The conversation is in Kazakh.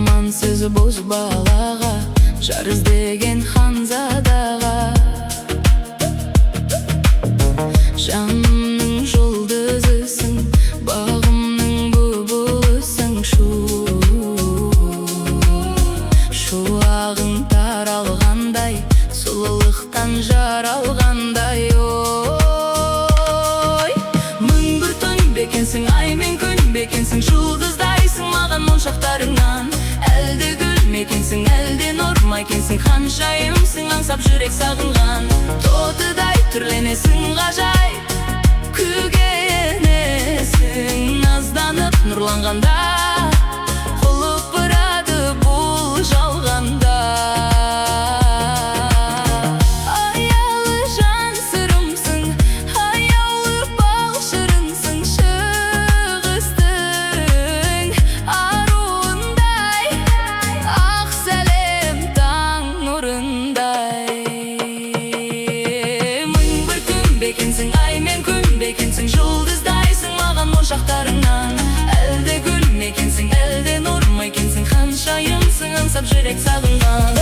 Армансыз бозбалаға, жар іздеген ханзадаға. Жанымның жұлдызысың, бағымның бұлбұлысың. Шуағың таралғандай, сұлулықтан жаралғандай. Ой, мың бір түн бекенсің, ай мен күн бекенсің, жұлдыздайсың маған моншақтарыңнан. Әлде гүл мекенсің, әлде нұр ма екенсің, ханшайымсың аңсап жүрек сағынған. Тотыдай түрленесің, ғажайып күйге енесің. Назданып нұрланғанда, құлпырады бұл жалғанда. Аялы жан сырымсың, аяулы бал шырынсың, шығыстың аруындай, ақ сәлем таң нұрындай. Мың бір түн бекенсің, ай мен күн бекенсің, жұлдыздайсың маған моншақтарыңнан. Әлде гүл мекенсің, әлде нұр ма екенсің, ханшайымсың аңсап жүрек сағынған.